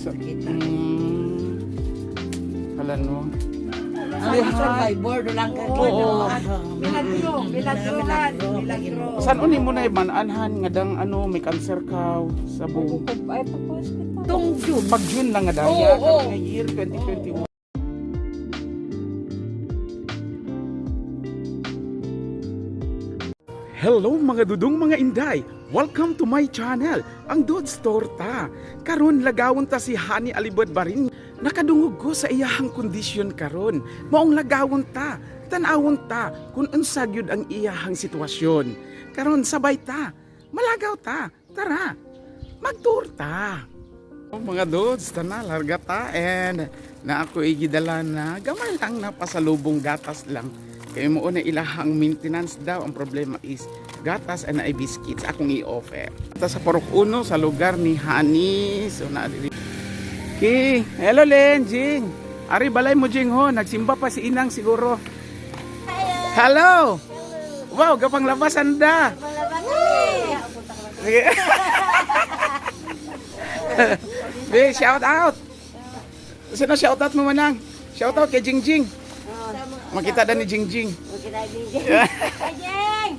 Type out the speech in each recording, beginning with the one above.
So, hala no. Ang survivor, doon lang ka. Oo. Milagro, milagro man, milagro. Saan uni mo na imananhan nga dang ano may cancer ka sa buong Ay, pag-hospital. Tung June. Pag June lang nga daya Oo, oo. nga year 2021. Hello mga dudong mga inday! Welcome to my channel, ang Dudes Torta. Karon lagawon ta si Hani Alibad Barin. Nakadungog ko sa iyahang kondisyon karon. Maong lagawon ta, tan-awon ta kung unsa gyud ang iyahang sitwasyon. Karon sabay ta, malagaw ta, tara, magtorta. Mga dudes, tana, larga ta and na ako igidala na gamay lang na pasalubong gatas lang. Kaya mo na ilahang maintenance daw. Ang problema is gatas and ay biscuits akong i-offer. Ta sa Porok Uno sa lugar ni Hani. So na diri. Okay, hello Len, Jing. Ari balay mo Jing ho, nagsimba pa si Inang siguro. Hello. Wow, gapang labasan da. Sige. Be, shout out. Sino shout out mo manang? Shout out kay Jingjing. Makita na ni Jingjing. Ajeng!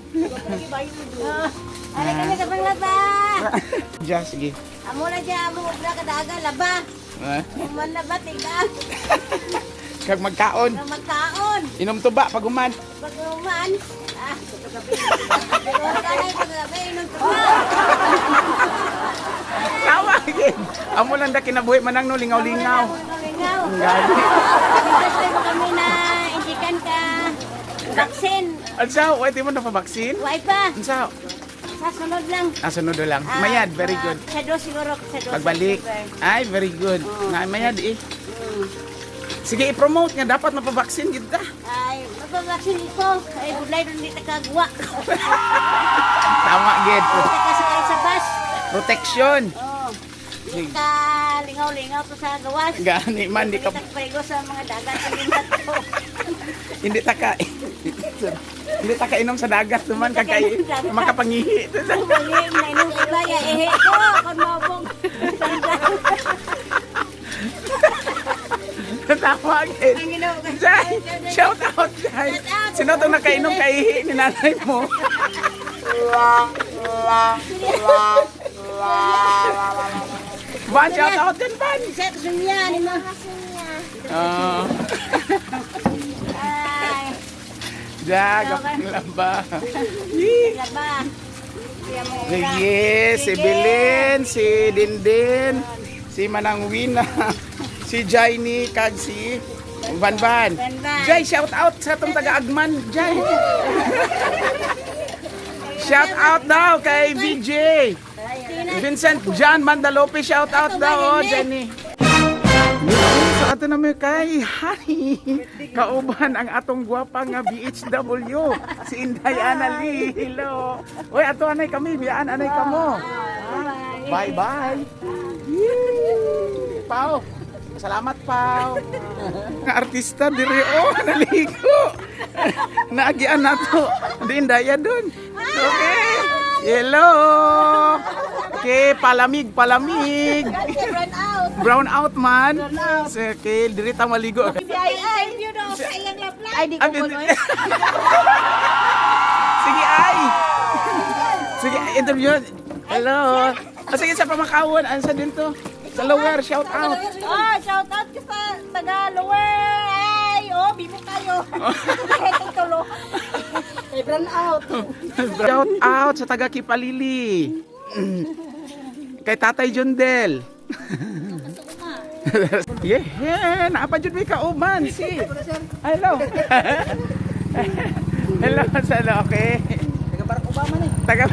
Ari kami sa panglaba. Ja, sige. Amo na dyan, amo obra kadaga, laba. Ah, Human laba, tiga. Kag magkaon. Ang magkaon. Inom tuba pag human. Pag human, ah, paggabi. Paggabi, paggabi, inom tuba. Tama gid. Amo lang da kinabuhi manang no lingaw-lingaw. Lingaw. Ang gani. Pintas mo kami na indikan ka. Vaccine. Unsa, wa di mo na pa-vaccine? Why pa? Unsa? Sa sunod lang. Ah, sunod lang. Ah, Mayad, very ah, good. Sa dos siguro. Sa dos. Pagbalik. October. Ay, very good. Na mayad eh. Sige, i-promote nga dapat mapabaksin gid ta. Ay, mapabaksin iko. Ay, budlay doon dito kagwa. Tama gid. Nakasakay sa bus. Protection. Oo. Sige. Ka lingaw-lingaw to sa gawas. Gani man di ka Ka sa mga dagat sa lingat ko. Hindi ta kainom sa dagat naman kag kay makapangihi. Mali na inom iba ya ehe ko kon mabong. Tama gid. Ang ginoo ko. Jai, shout out Jai. Sino tong nakainom kaihi ni nanay mo? Ban, shout out din Ban. Sa sunya ni mo. Oh. Ay, Ja, gapang lamba. Yee. laba. Kaya mo Sige, si Belen, si Dindin, si Manang Wina, si Jaini, kag si Banban. Banban. Jai, shout out sa atong taga-Agman, Jai. Shout out daw kay VJ. Vincent John Mandalope, shout out daw, oh, Jenny. So ato na mi kay Hani. Kauban ang atong gwapa nga BHW, si Inday Annalie. Hello. Uy, ato anay kami, biyaan anay kamo. Bye bye. Yee. Pao. Salamat, Pao. Nga artista diri oh, naligo. Naagian nato. Di Indaya dun. Okay. Hello. Okay, palamig, palamig. Run out. Brown out man. Okay, diri ta maligo. Ay, ay, you know, sa iyang lapla. Ay, di Ay, sige ay. Sige, interview. Hello. Ah, sige sa pamakawon, ansa din to? Sa lower, shout out. Oh, shout out ko sa taga lower. Ay, oh, bibo kayo. Kahit tulo. Ay, run out. Shout out sa taga Kipalili. Kay Tatay Jundel. Yeah, naapa jud mi kauban si. Hello. Hello, salo, okay. Taga Barack Obama ni. Taga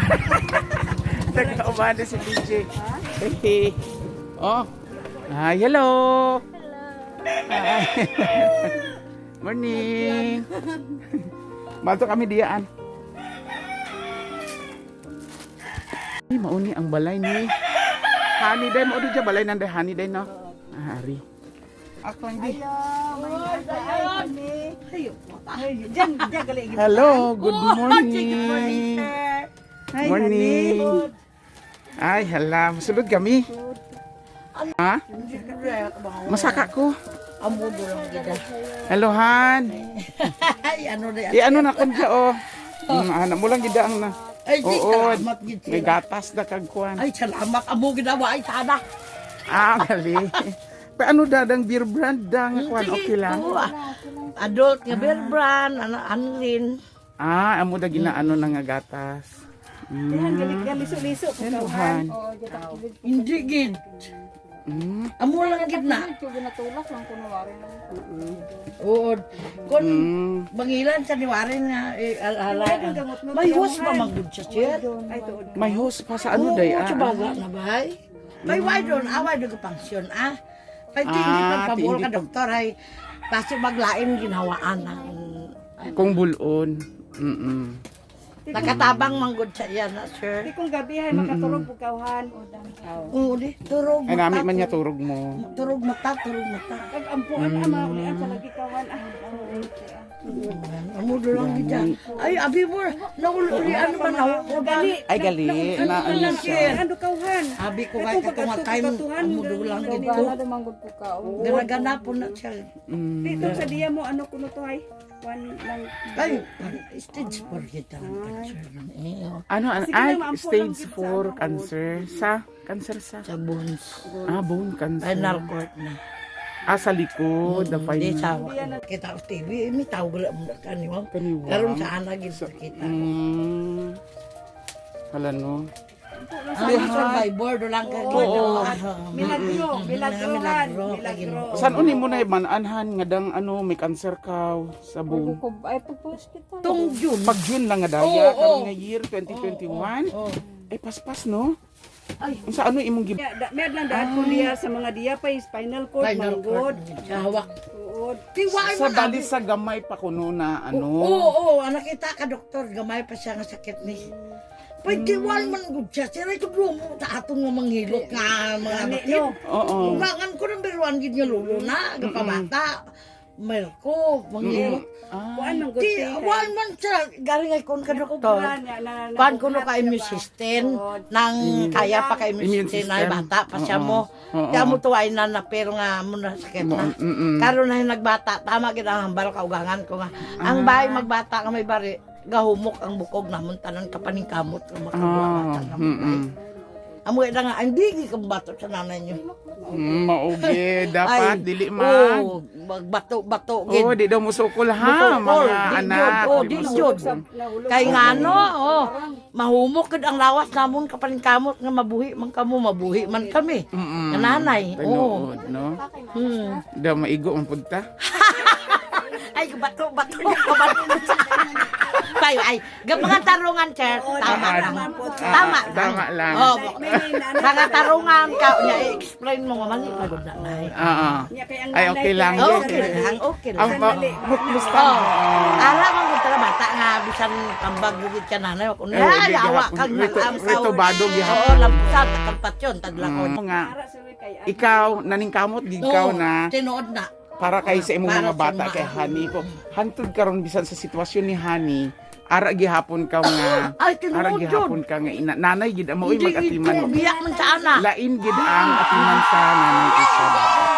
Taga Obama si BJ. Hey. Oh. Hi, hello. Hi. Morning. Balto kami diyaan. Ay, mauni ang balay ni Honey day mo di balay nang honey day no. Ah, ari. Ako hindi. Hello, good morning. Morning. Ay, hala, masulod kami. Ha? Masaka ko. Amo do lang gid. Hello, Han. Ay, ano na Eh, ano na kun oh. Ana mo lang gid ang na. Ay, di, Oo. salamat gid May sila. gatas na kag kuan. Ay, salamat. Amo ginawa ay sana. Ah, gali. Pa ano dadang beer brand da nga kuan okay lang. Oo, ah. Adult nga beer brand, ano, anlin. Ah, amo da ginaano na nga gatas. Dihan galit galiso-liso po Hello, kauhan. Han. Hindi gid. Amo lang gid na. Natulak lang kunwari. Oo. Kung bangilan sa niwarin nga eh, alala. Gamot mo, May host pa man gud siya, sir. Ay, tuod. May host pa sa ano day Oo, ah. sa baga na ba? ay? May why doon, away doon ka pangsyon, ah. Kay di hindi Ah, pagpabol di ka, doktor, ay basta maglain ginawaan ang Kung bulon. Nakatabang manggod sa iya na, sir. Di kong gabi ay makaturog po kauhan. Oo, di. Turog Ay mata. nami man niya turog mo. Turog mata, turog mata. Kag ampuan ama ulian sa lagi kauhan. Ah. Amo doon lang gid. Ay, abi mo, nauli ano man ako. Gali. Ay gali na ano siya. Ano kauhan? Abi ko kay katong time, amo doon lang gid ko. Dumanggod po ka. Garagana po na siya. Dito sa diya mo ano kuno to ay. One lang. Ay, stage 4 kita ang cancer. Eh, oh. Ano ano Sige ay lang, maampo lang stage gid sa 4 ano. cancer sa cancer sa Sa bones. ah bone cancer. Spinal cord na. Ah sa likod the Hindi final. sa kita sa TV, may tawag lang mo na kaniwa. Kaniwa. Karon sa ana gid sa kita. Hala no. Ang survivor do lang ka. Oo. Milagro, milagro, Milagro, milagro. San uni mo na manaanhan nga dang ano may cancer ka sa bone. Ay, pagpo-hospital. Tong June. Pag June lang nga daya Oo, karon oo. nga year 2021. Oo. Ay paspas no. Ay. Unsa ano imong gib Ya, Med lang daan ko niya sa mga diya pa yung spinal cord, Spinal manggod. cord. Sa hawak. Tuod. Tiwain sa mo na. dali sa gamay pa kuno na ano. Oo, oo, anak kita ka doktor, gamay pa siya nga sakit ni. Pwede man gud siya. Sira ito mo sa atong nga manghilot nga mga Gani, batin. no. Oo. Ugangan ko ng biruan gid nga lulo na, gapabata. Melko, manghilot. Ah. Kuan manggod. Di, wan man siya, galing ay kon ka doktor. Naubra niya, na- Kuan ko no naubra ka siya immune ba? system, Tuod. nang kaya pa ka immune Immune system ay system. bata pa siya Oo. mo. Oo. Kaya mo tuway na na pero nga mo na sakit na. Karon na yung nagbata, tama gid ang hambal kaugangan ko nga. Ang bahay magbata nga may bari, gahumok ang bukog namon tanan kapaning kamot nga makabuha Ah, bata nga may Amoy na nga, hindi gid ka bato sa nanay niyo. Maugi dapat Ay, dili man. Oo, magbato-bato gid. Oo, di daw musukol ha, Musukol, mga di anak. jud, oh, Di di musukol. jud. Kay nga no, oh, mahumok gid ang lawas namon kapaning kamot nga mabuhi man kamo, mabuhi man kami. Nga nanay, oo. Tinuod, no? Daw maigo man pud ta. Ay, bato, bato, bato. Ay, ay, ga mga tarungan, sir. Tama lang. Tama lang. Tama lang. Oh, May may mga tarungan ka, niya, explain mo nga mali pagod na nay. Oo. Niya kay ang Ay, nanay okay lang. kay- Okay lang, okay Ang lang. basta. Oh, ara man gud tara bata nga bisan tambag gugid ka nanay wak Eh, unya di awa gihapon. kag nalamsaw. Retobado gihapon. Oo, lamsa takampat yun tadla ko. Nga Ara sa kay ikaw naningkamot gid ikaw Oo, na Tinuod na. para kay sa imong Para mga sa bata mga- kay Hani po. Hantod karon bisan sa sitwasyon ni Hani, ara gihapon ka nga. Ay, tinuod Ara gihapon ka nga ina, nanay gid amo oy Hindi mag-atiman. ito, biyak man sa ana. Lain gid ang atiman sa nanay isa.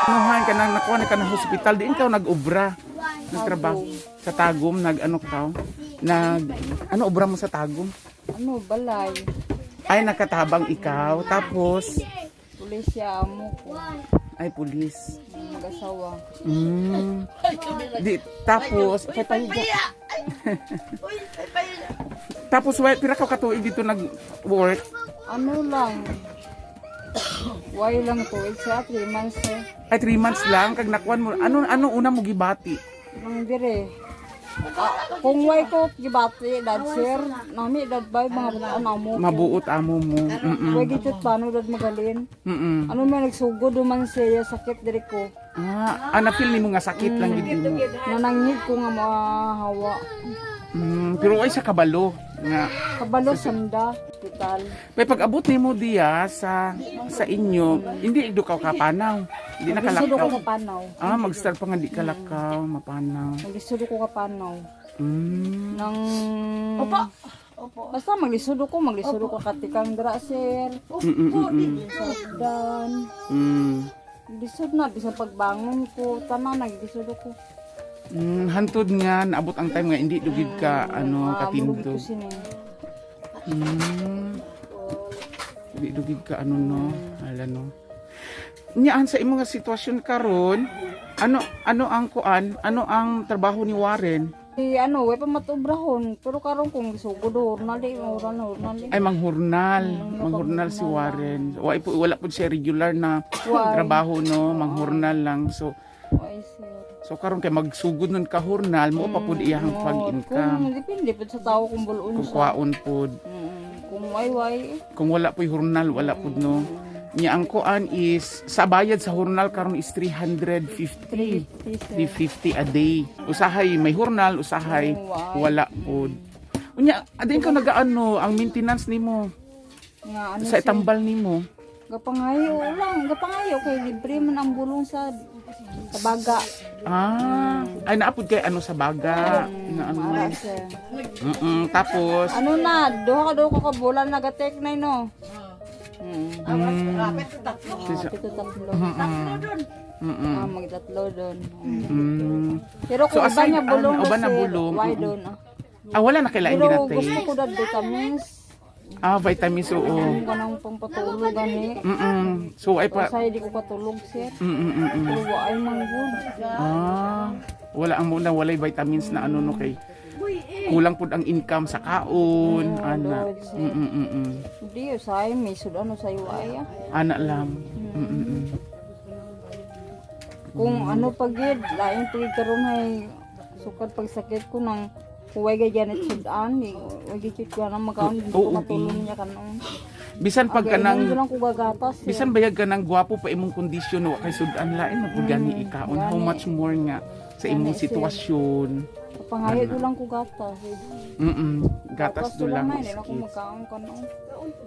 Anuhan ka nang nakuha na ka ng hospital diin ka nag-obra. Nagtrabaho sa Tagum nag ano ka? Nag ano obra mo sa Tagum? Ano, balay. Ay nakatabang ikaw tapos Pulisya, amo ko. ay pulis. Mag-asawa. Ay, kami lang. Di tapos Uy, kay pahiga. pahiya. Ay, uy, ay, pahiya. Tapos wala pira ka katuig dito nag-work. Ano lang. Why lang to? It's a 3 months eh. Ay 3 months lang kag nakuan mo. Ano ano una mo gibati? Nang dire. Ah, kung why ko gibati dad sir, nami dad bay mga butaan amo. Mabuot amo mo. Why gitut paano dad magalin? Ano man nagsugod man siya sakit dire ko. Ah, ah na-feel nimo nga sakit lang gid nimo. Nananghid ko nga mahawa. Pero ay sa kabalo nga. Kabalo sanda hospital. May pag-abot nimo diya sa inyo, hindi do ka kapanaw. Hindi na Nagsugod ko kalakaw. kapanaw. Ah, mag-start pa nga di kalakaw, mapanaw. Nagsugod ko kapanaw. Mm. Nang Opo. Opo. Basta maglisod ko katikang dra, sir. Opo, di Sakdan. Lisod na bisan pagbangon ko, tanan naglisod ko. Hantod nga naabot ang time nga hindi dugid ka ano Ah, murugid katindog. ko sini. Hindi dugid ka ano no, ala no. Nyaan sa imong nga sitwasyon karon, ano ano ang kuan, ano ang trabaho ni Warren? Di ano, way pa matubrahon, pero karon kung sugod hornal di, oral hornal di. Ay manghurnal, manghurnal si Warren. Wala po siya regular na Why? trabaho no, manghurnal lang. So Way, sir. so karon kay magsugod nun ka hurnal, mo pa pud iyang Oo, pag-income. Kung depende pud sa tao kung bulon Kung siya. kwaon pud. Kung way way. Kung wala po'y hurnal, wala pud no. Nya ang kuan is sa bayad sa hurnal karon is 350. 350, sir. 350 a day. Usahay may hurnal, usahay wala pod. Unya, adin ka nagaano ang maintenance nimo Nga ano sa sir, itambal nimo. Gapangayo lang, gapangayo kay libre man ang bulong sa baga. Ah, ay naapod kay ano sa baga, nga ano. Ara, sir. Tapos Ano na, duha ka daw ka kabulan nagatek na no. Rapit tatlo. Ah, pito tatlo. Tatlo dun. Ah, magtatlo doon. Pero So, kung iba aside, niya bulong ah, uban na sir, bulong, why doon? Ah. Ah, wala na kailangan Pero ginatay. gusto ko dad vitamins. Ah, vitamins oo. Kung kanang pangpatulog gani. So ay pa Kasi di ko katulog, sir. Pero wa ay manggod. Ah, wala ang muna walay vitamins na ano no kay kulang pud ang income sa kaon, ana. Lord, sir. Hindi, usahay, may sudan, usahay, wa ay ah. Ana lang. Kung ano pagid, lain pagid karon ay sukad pagsakit ko nang kuway gay ganit sudan, eh, way gid ko na magkaon di ko Oo, katulong niya kanon. Bisan pag Kanang kanang lang ko gagatas. Eh. bisan bayag ka ng gwapo pa imong kondisyon wa kay sudan lain man pud gani ikaon. How gani. much more nga sa imong Gani, sir. sitwasyon. Pangayo do lang ko gatas. Gatas do lang. May, ko iskit. magkaon kanon.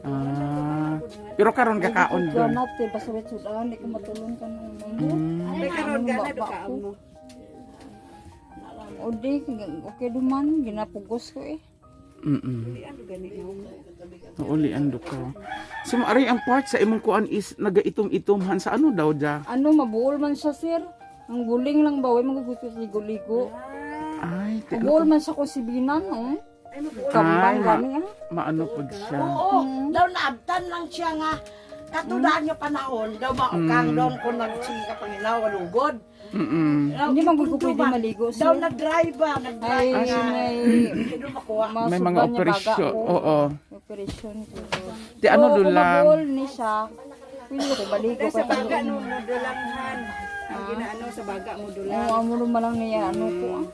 Ah. Pero karon gakaon Doon. doon. Natin basta wet sudan di ko matulong kanon. May karon gana do ka mo. O di, okay duman, ginapugos ko eh. Ano gani mo? Uli ando ko. So maaring ang part sa imong kuan is nagaitom-itomhan sa ano daw da? Ano, mabuol man siya, sir. Ang guling lang ba, way magagusto ligo-ligo. Ay, te, ano Mabuol man siya kung sibinan, oh. Ay, Kambang gani ah. maano pud siya. Oo, daw naabtan lang siya nga katudaan nga panahon daw maukang doon kung nagsige ka panginaw lugod. Hindi man gud ko pwede maligo, sir. Daw nag-drive ba, Ay, nag-drive nga. may Hindi doon makuha. May mga masuban niya baga operasyon. ko. Oo. Operasyon ko. Ti ano So, do kung lang. mabuol ni siya, pwede ko baligo Sa kay baga no mo dulanghan. Ang ginaano sa baga mo dulang. Oo, amo naman lang niya, ano ko ah.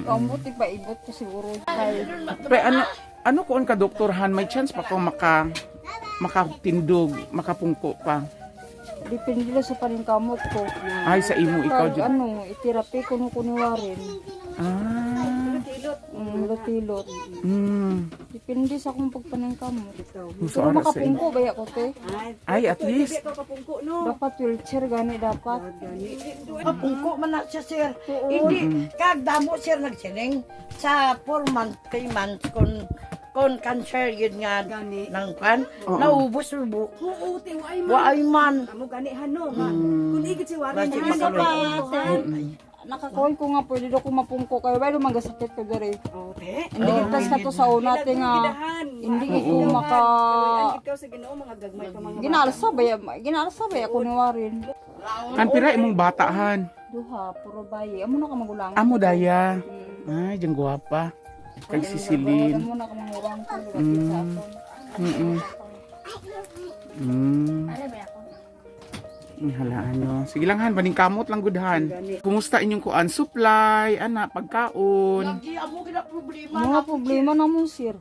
Kamot, ipaibot ko siguro. Kay, Pero ano ano kuon ka doktor Han, may chance pa ko makatindog, makapungko pa. Depende lang sa paningkamot ko. Ay sa imo ikaw Pag jud. ano, itirapi ko nung kuniwarin. Ah. Hilot-hilot. Depende sa akong pagpaningkamot. So, Pero ara sa imo. makapungko ba ko te? Ay, at least. Ko kapungko no. Dapat wheelchair gani dapat. Mapungko man na siya, sir. Hindi, kag damo, sir, nagsining sa 4 months, 3 months, kung cancer yun nga Gani. ng kan, naubos ubo. Oo, te way man. Waay man. Amo gani hano nga. Kun igit si Warren Basta han. makaroon. Dapat nakakuha ko nga pwede daw ko mapungko kayo. Wala magasakit ko dere. Oh, te. Hindi kita sa to sa una te nga hindi ko maka Ikaw sa Ginoo mga gagmay pa mga ginaalsa ba ya kuniwarin. Han pira imong bata han. Duha puro bayi. Amo na ka magulang. Amo daya. Ay, diyang gwapa. Kag sisilin. Amo na ka mangurang ko lagi sa aton. Hala ano. Sige lang han, baning kamot lang gud han. Kumusta inyong kuan supply, ana pagkaon, Lagi, amo gina problema. Mga problema na mo sir.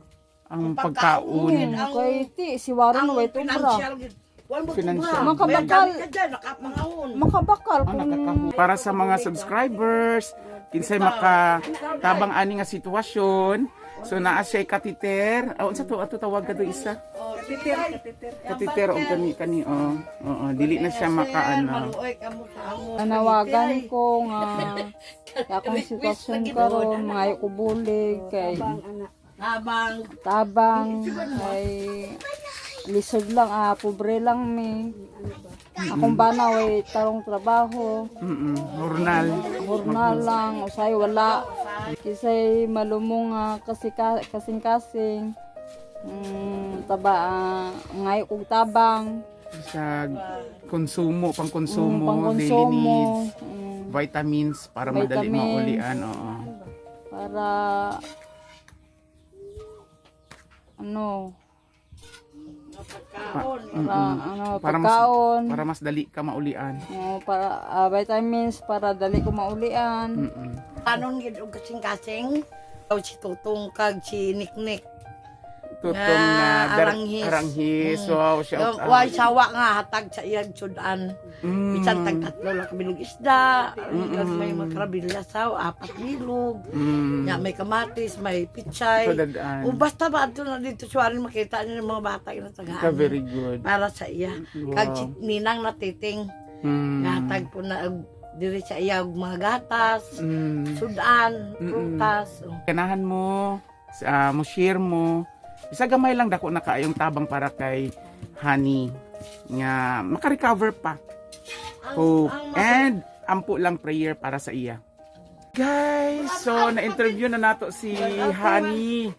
ang pagkaon. Kay ti si Warren Ang way tubra. financial, wala mo Financial. tubra. Makabakal. May ka dyan, nakapangahon. Makabakal Ah, kung Para sa mga subscribers, kinsay maka tabang ani nga sitwasyon. So naa siya katiter. Oh, unsa to ato tawag kadto isa? Katiter, katiter. Katiter og kani kani oh. Oo, dili na siya makaano. Maluoy ka mo sa amo. Nanawagan ko nga akong sitwasyon karon mangayo ko bulig kay Ang anak. Habang Tabang ay lisod lang ah, pobre lang mi. Akong bana way tarong trabaho. Hurnal. Hurnal lang, usay wala. Kisay malumong kasi kasing-kasing. Taba ngayo kog tabang. Sa konsumo, pangkonsumo, daily Pangkonsumo. needs, vitamins para madali Vitamins. maulian, oo. Para ano, para ano, Para mas pagkaon. para mas dali ka maulian. Oo, para vitamins para dali ko maulian. Kanon gid og kasing-kasing. Aw si Tutong kag si Niknik. Tutong Nga, na aranghis. Aranghis. Wow, shout Yung out. way sawa nga hatag sa iyang sudan. Bisan tag tatlo lang kabilog isda, kag may mga karabilya saw, apat bilog. Nya may kamatis, may pichay. So, dadaan. O basta ba adto na dito suwarin makita niyo ng mga bata ina Ka tagaan. very good. Para sa iya. Kag si Ninang natiting hatag po na og diri sa iya og mga gatas, sudan, prutas. Oh. Ganahan mo, mo share mo. Isa gamay lang dako na kaayong tabang para kay Honey nga maka-recover pa. Hope. And ampo lang prayer para sa iya. Guys, so na-interview na nato si Honey.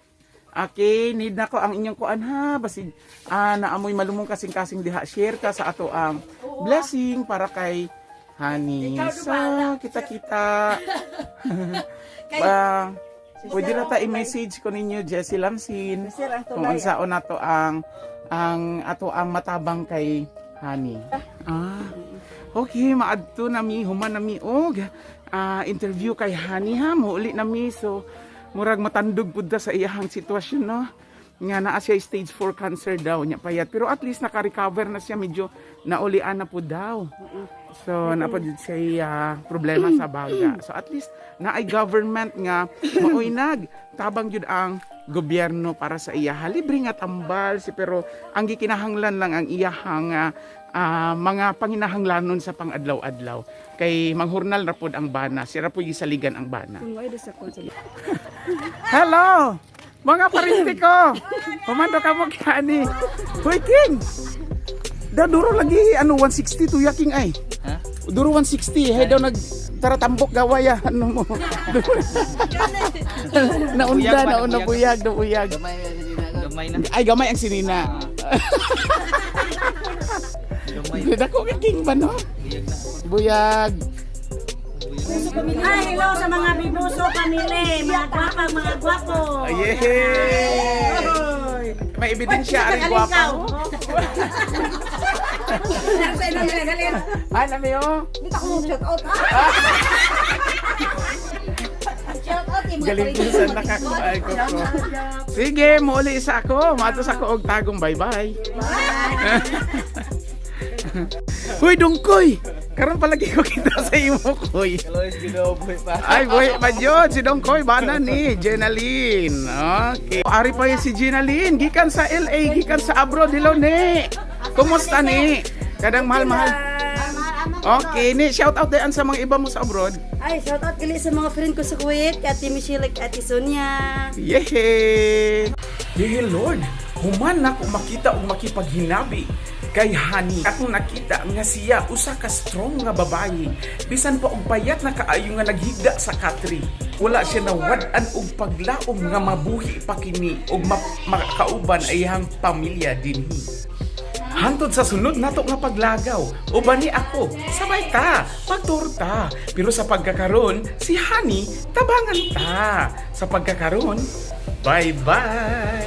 Okay, need na ko ang inyong kuan ha. Basig naamoy malumong kasing-kasing diha. Share ka sa ato ang blessing para kay Honey. So, kita-kita. Ba, pwede na ta i-message ko ninyo Jessie Lamsin kung unsaon nato ang ato ang matabang kay Honey. Okay, maadto na mi, human na mi og interview kay Honey ha, muuli na mi. So murag matandog pud ta sa iyahang sitwasyon, no. Nga naa siya stage 4 cancer daw nya payat, pero at least naka-recover na siya, medyo naulian na pud daw. So naa pa jud siya problema sa baga. So at least naay government nga maoy nag tabang jud ang gobyerno para sa iya. Libre nga tambal si, pero ang gikinahanglan lang ang iyahang mga panginahanglanon sa pangadlaw-adlaw. Kay manghurnal ra pod ang bana, sira pod gisaligan ang bana. Kung ay sa kon sa Hello! Mga parinti ko! Pumando ka mo kani. Hoy King! Da duro lagi ano 160 tuya King ay. Ha? Duro 160 hey daw nag tara tambok gawaya ano mo. Naunda Buyag ba? nauna buyag do buyag. Gamay na. Ay gamay ang sinina. Gamay. Dako ka King ba no? Buyag na. Buyag. Ay, hello sa mga bibuso family, mga gwapa, mga gwapo. Yay! May ebidensya ari gwapa. Ay, lami oh. Galing po sa nakakuha ko. Sige, muuli isa ako. Matos ako og tagong bye-bye. Huy, dungkoy! Karon palagi ko kita sa imo, koy. Ay, boy, pa yun. Si Dongkoy, bana ni Jenaline. Okay. Ari pa yun si Jenaline. Gikan sa LA, gikan sa abroad. Hello, ni. Kumusta ni? Kadang mahal-mahal. Okay, ni shout out dayan sa mga iba mo sa abroad. Ay, shout out gali sa mga friend ko sa Kuwait, kay Ate Michelle, kay Ate Sonia. Yehey! Yehey Lord, human na ko makita og makipaghinabi kay Hani. Akong nakita nga siya usa ka strong nga babayi. Bisan pa og payat na kaayo nga naghigda sa katri. Wala siya nawad-an og paglaom nga mabuhi pa kini og makauban ay iyang pamilya dinhi. Hantod sa sunod nato nga paglagaw, uban ni ako, sabay ta, pagturta. Pero sa pagkakaron, si Hani, tabangan ta. Sa pagkakaron, bye-bye!